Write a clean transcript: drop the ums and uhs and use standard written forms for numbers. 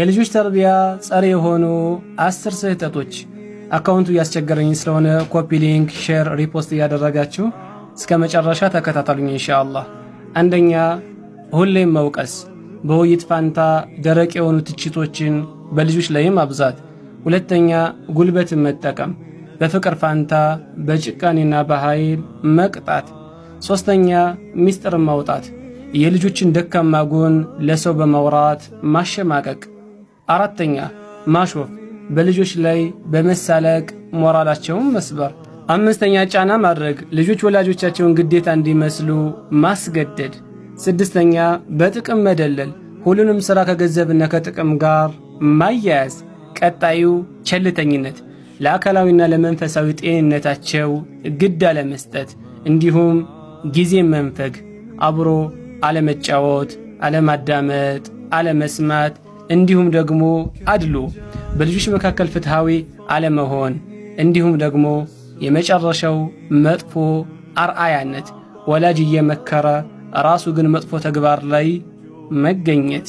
የልጆች ተርቢያ ጸር የሆኑ 10 ስህተቶች። አካውንቱ እያስቸገረኝ ስለሆነ copy link፣ share፣ repost እያደረጋችሁ እስከ መጨረሻ ተከታተሉኝ ኢንሻአላህ። አንደኛ፣ ሁሌም መውቀስ፣ በውይይት ፋንታ ደረቅ የሆኑ ትችቶችን በልጆች ላይ ማብዛት። ሁለተኛ፣ ጉልበትን መጠቀም፣ በፍቅር ፋንታ በጭካኔና በኃይል መቅጣት። ሶስተኛ፣ ሚስጥር ማውጣት፣ የልጆችን ደካማ ጎን ለሰው በማውራት ማሸማቀቅ። አራተኛ፣ ማሾፍ፣ በልጆች ላይ በመሳለቅ ሞራላቸውን መስበር። አምስተኛ፣ ጫና ማድረግ፣ ልጆች ወላጆቻቸውን ግዴታ እንዲመስሉ ማስገደድ። ስድስተኛ፣ በጥቅም መደለል፣ ሁሉንም ሥራ ከገንዘብና ከጥቅም ጋር ማያያዝ። ቀጣዩ ቸልተኝነት፣ ለአካላዊና ለመንፈሳዊ ጤንነታቸው ግድ አለመስጠት፣ እንዲሁም ጊዜ መንፈግ፣ አብሮ አለመጫወት፣ አለማዳመጥ፣ አለመስማት፣ እንዲሁም ደግሞ አድሎ፣ በልጆች መካከል ፍትሃዊ አለመሆን፣ እንዲሁም ደግሞ የመጨረሻው መጥፎ አርአያነት፣ ወላጅ እየመከረ ራሱ ግን መጥፎ ተግባር ላይ መገኘት።